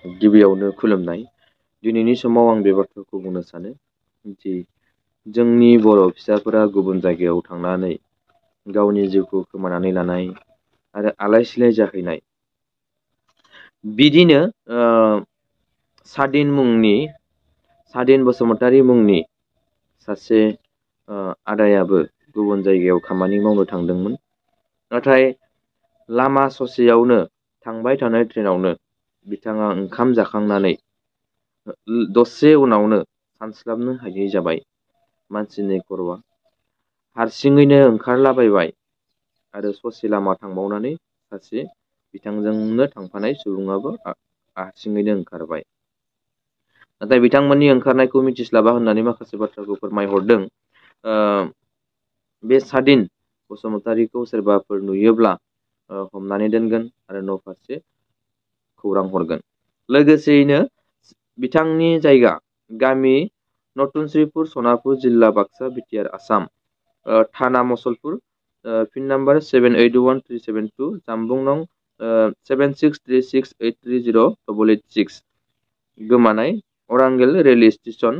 गिबियावनो खुलुमनाय। दिनैनि समाव आं बे बाथ्राखौ बुंनो सानो दि जोंनि बर' फिसाफोरा गुबुन जायगायाव थांनानै गावनि जिउखौ खोमानानै लानाय आरो आलाय-सिलाय जाहैनाय। बिदिनो सादिन बसुमतारी मुंनि सासे आदायाबो गुबुन जायगायाव खामानि मावनो थांदोंमोन। नाथाय लामा ससेयावनो थांबाय थानाय ट्रेनावनो बिथाङा ओंखाम जाखांनानै दसे उनावनो सानस्लाबनो हायै जाबाय। मानसिनि खर'आ हारसिङैनो ओंखारलाबायबाय आरो ससे लामा थांबावनानै सासे बिथांजोंनो थांफानाय सुबुङाबो हारसिङैनो ओंखारबाय। नाथाय बिथांमोननि ओंखारनायखौ मिथिस्लाबा होननानै माखासे बाथ्राखौ फोरमायहरदों। बे सादिन बसुमतारीखौ सोरबाफोर नुयोब्ला हमनानै दोनगोन आरो न' फारसे खौरां हरगोन। लोगोसेयैनो बिथांनि जायगा गामि नतुन श्रीपुर सनापुर जिल्ला बाक्सा बिटिआर आसाम, थाना मसलपुर, पिन नाम्बार 781372, जामबुं नं 7636830886, गोमानाय अरांगेल रेलवे स्टेसन।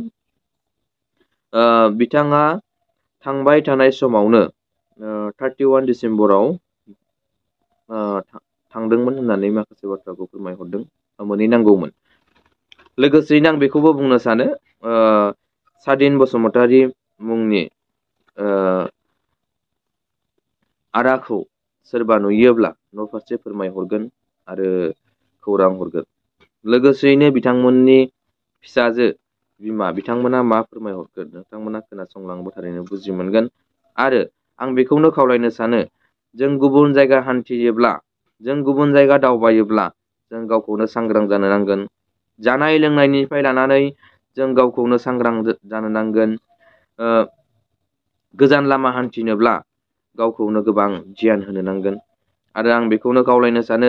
बिथाङा थांबाय थानाय समावनो 31 डिसेम्बराव थांदोंमोन होननानै माखासे बाथ्राखौ फोरमायहरदों। मोनहैनांगौमोन। लोगोसेयैनो आं बेखौबो बुंनो सानो सादिन बसुमतारी मुंनि आदाखौ सोरबा नुयोब्ला न' फारसे फोरमायहरगोन आरो खौरां हरगोन। लोगोसेयैनो बिथांमोननि फिसाजो बिमा बिथांमोना मा फोरमायहरगोन नोंथांमोना खोनासंलांबा थारैनो बुजि मोनगोन। आरो आं बेखौनो खावलायनो सानो जों गुबुन जायगा हान्थियोब्ला, जों गुबुन जायगा दावबायोब्ला जों गावखौनो सांग्रां जानो नांगोन। जानाय लोंनायनिफ्राय लानानै जों गावखौनो सांग्रां जानो नांगोन। गोजान लामा हान्थिनोब्ला गावखौनो गोबां गियान होनो नांगोन। आरो आं बेखौनो खावलायनो सानो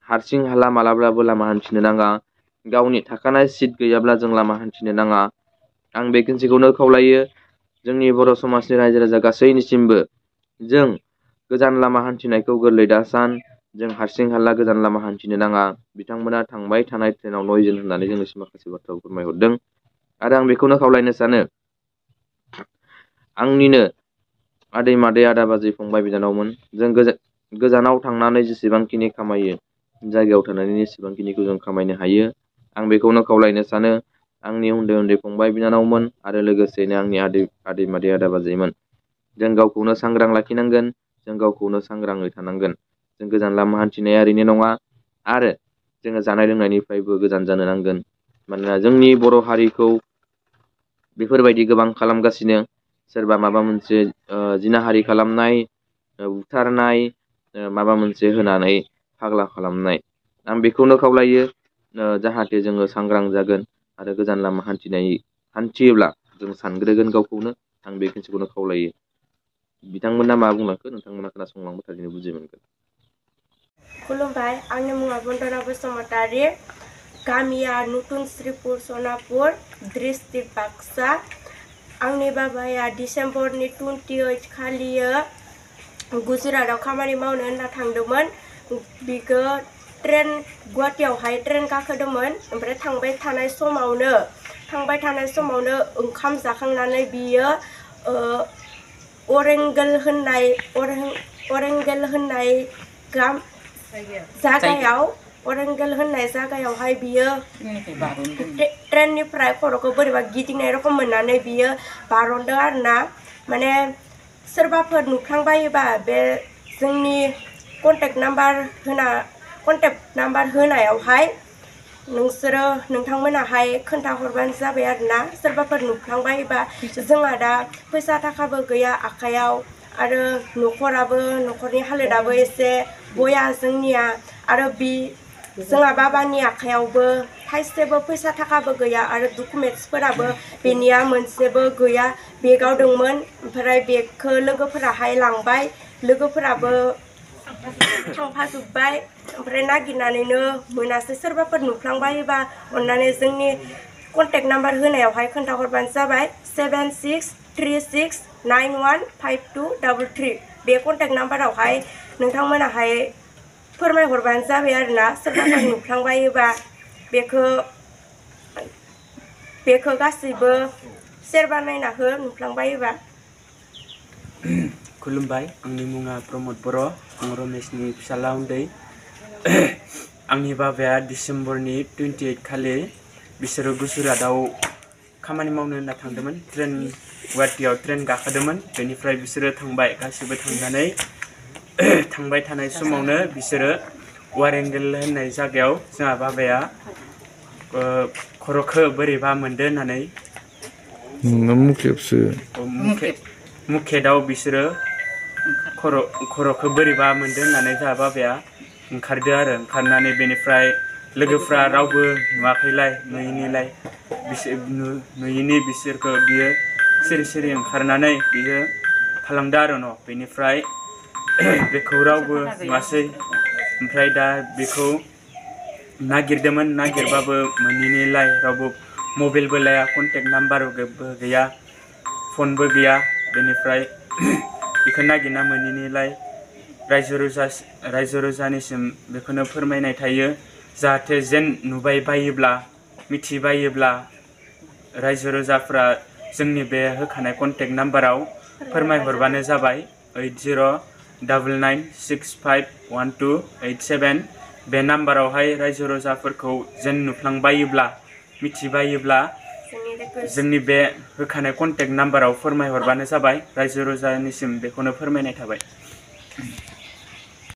हारसिं हाला मालाब्लाबो लामा हान्थिनो नाङा। गावनि थाखानाय सिट गैयाब्ला जों लामा हान्थिनो नाङा। आं बे खिनसेखौनो खावलायो जोंनि बर' समाजनि रायजो राजा गासैनिसिमबो। जों गोजान लामा हान्थिनायखौ गोरलै दा सान। जों हारसिं हाला गोजान लामा हान्थिनो नाङा। बिथांमोना थांबाय थानाय ट्रेनाव नयजन होननानै जोंनिसिम माखासे बाथ्राखौ फोरमायहरदों। आरो आं बेखौनो खावलायनो सानो आंनिनो आदै मादै आदा बाजै फंबाय बिनानावमोन, जों गोजानाव थांनानै जेसेबांखिनि खामायो जायगायाव थानानै जेसेबांखिनिखौ जों खामायनो हायो। आं बेखौनो खावलायनो सानो आंनि उन्दै उन्दै फंबाय बिनानावमोन आरो लोगोसेनो आंनि आदै मादै आदा बाजैमोन। जों गावखौनो सांग्रां लाखिनांगोन। जों गावखौनो सांग्राङै थानांगोन। जों गोजान लामा हान्थिनाया ओरैनो नङा आरो जोङो जानाय लोंनायनिफ्रायबो गोजान जानो नांगोन। मानोना जोंनि बर' हारिखौ बेफोरबायदि गोबां खालामगासिनो। सोरबा माबा मोनसे जिनाहारि खालामनाय, बुथारनाय, माबा मोनसे होनानै फाग्ला खालामनाय। आं बेखौनो खावलायो जाहाथे जोङो सांग्रां जागोन आरो गोजान लामा हान्थियोब्ला जों सानग्रोगोन गावखौनो। आं बे खिनसेखौनो खावलायो। बिथांमोना मा बुंलांखो नोंथांमोना खोनासंलांबाय थारैनो बुजि मोनगोन। खुलुमबाय, आंनि मुङा बन्दना बसुमतारी, गामिया नतुन श्रीपुर सनापुर, डिस्ट्रिक्ट बाक्सा। आंनि बाबाया डिसेम्बरनि 28 खालियो गुजरातआव खामानि मावनो होनना थांदोंमोन। बिखौ गुवाहाटियावहाय ट्रेन गाखोदोंमोन। ओमफ्राय थांबाय थानाय समावनो ओंखाम जाखांनानै बियो अरेंगेल होननाय जायगायावहाय बियो ट्रेननिफ्राय खर'खौ बोरैबा गिदिंनाय रखम मोननानै बियो बारनदों आरोना। माने सोरबाफोर नुफ्लांबायोबा बे जोंनि कन्टेक्ट नाम्बार होनायावहाय नोंथांमोनाहाय खोन्थाहरबानो जाबाय आरोना। सोरबाफोर नुफ्लांबायोबा जोंहा दा फैसा थाखाबो गैया आखाइयाव आरो न'खरनि हालोदाबो एसे बया जोंनिया। आरो जोंहा बाबानि आखाइयावबो थाइसेबो फैसा थाखाबो गैया आरो डकुमेन्टसफोराबो बेनिया मोनसेबो गैया। बेगाव दंमोन, ओमफ्राय बेगखौ लोगोफोराहाय लांबाय, लोगोफोराबो थांफाजोब्बाय। ओमफ्राय नागिरनानैनो मोनासै। सोरबाफोर नुफ्लांबायोबा अननानै जोंनि कन्टेक्ट नाम्बार होनायावहाय खोन्थाहरबानो जाबाय 7636915233। बे कन्टेक्ट नाम्बारावहाय नोंथांमोनाहाय फोरमायहरबानो जाबाय आरोना सोरबाफोर नुफ्लांबायोबा बेखौ गासैबो शेयार बानायना हो नुफ्लांबायोबा। खुलुमबाय, आंनि मुङा प्रमद बर', आं रमेशनि फिसाला उन्दै। आंनि बाबाया डिसेम्बरनि 28 खालि बिसोरो गुजरातआव खामानि मावनो होनना थांदोंमोन। गुवाहाटीयाव ट्रेन गाखोदोंमोन। बेनिफ्राय बिसोरो थांबाय, गासिबो थांनानै थांबाय थानाय समावनो बिसोरो वारेंगल होननाय जायगायाव जोंहा बाबाया खर'खौ बोरैबा मोनदो होननानै मुखेदाव बिसोरो खर'खौ बोरैबा मोनदो होननानै जोंहा बाबाया ओंखारदो आरो ओंखारनानै बेनिफ्राय लोगोफ्रा रावबो नुवाखैलाय नुयैनि बिसोरखौ बियो सिरि सिरि ओंखारनानै बियो थालांदो आरो न' बेनिफ्राय बेखौ रावबो नुवासै। ओमफ्राय दा बेखौ नागिरदोंमोन, नागिरबाबो मोनैनिलाय रावबो मबाइलबो लाया, कन्टेक्ट नाम्बारबो गैया, फनबो गैया। बेनिफ्राय बेखौ नागिरना मोनैनिलाय रायजो राजानिसिम बेखौनो फोरमायनाय थायो जाहाथे जेन नुबाय बायोब्ला मिथिबायोब्ला रायजो राजाफ्रा जोंनि बे होखानाय कन्टेक्ट नाम्बाराव फोरमायहरबानो जाबाय 8099651287। बे नाम्बारावहाय रायजो राजाफोरखौ जेन नुफ्लांबायोब्ला मिथिबायोब्ला जोंनि बे होखानाय कन्टेक्ट नाम्बाराव फोरमायहरबानो जाबाय। रायजो राजानिसिम बेखौनो फोरमायनाय थाबाय।